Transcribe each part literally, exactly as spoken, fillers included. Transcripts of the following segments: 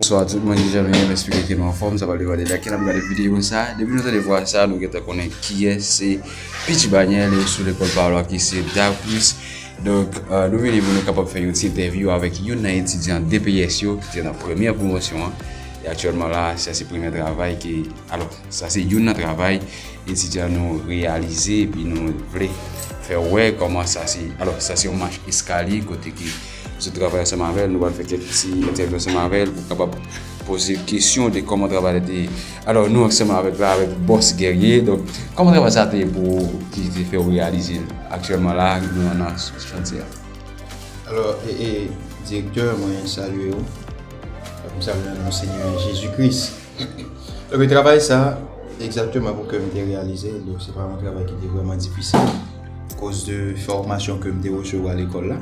Bonswa tout moun, Jan Meyè, m espere ke nou anfòm. Sa pa devan de la ke n ap gade videyo sa. Depi nou tande vwa sa, nou gentan konnen kiyès se Pitty Banyè, li sou lekòl pa w la ki se Dapus. Donk, euh, nou vini pou nou kapab fè yon ti entèvyou avèk youn nan etidyan D P S yo ki te nan premyè pwomosyon an. E aktyèlman la, sa se premye travay ke, alò, sa se youn nan travay etidyan nou reyalize, epi nou vle fè wè kòman sa se, alò, sa se yon mach eskalye kote ke sou travay ansanm avè l, nou pral fè kèk ti entèvyou ansanm avè l pou kapab poze kesyon de kòman travay la te ye. Alò, nou ansanm avèk la, avèk Bòs Guerrier. Donk, kòman travay sa te ye pou ou ki te fè w reyalize l? Aktyèlman la, nou nan chantye a. Alò, e, e, direktè, mwen salye w. M salye w nan non Senyè Jezi Kris. Donk, travay sa, egzakteman pou ke m te reyalize l, donk, se pa yon travay ki te vrèman difisil, akoz de fòmasyon ke m te resevwa lekòl la.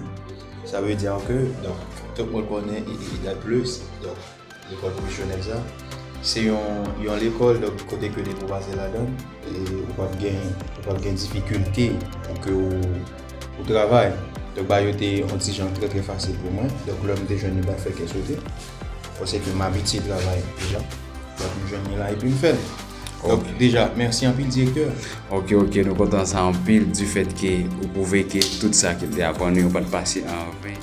Sa vle di ke, donk, tout moun konnen I I I Dapus, donk, lekòl pwofesyonèl sa, se yon, yon lekòl, donk, kote ke depi w pase ladan l, e ou p ap gen, ou p ap gen difikilte pou ke ou, ou travay. Donk, bagay yo te yon ti jan trè, trè fasil pou mwen. Donk, lè m te jwenn li, m pa t fè kè sote. Paske m abitye travay deja. Donk, m jwenn li la epi m fè l. Donk, deja, mèsi anpil, direktè. Ok, ok, nou kontan sa anpil, du fait ke ou pwouve ke tout sa ke m te aprann ou yo pa t pase an ven.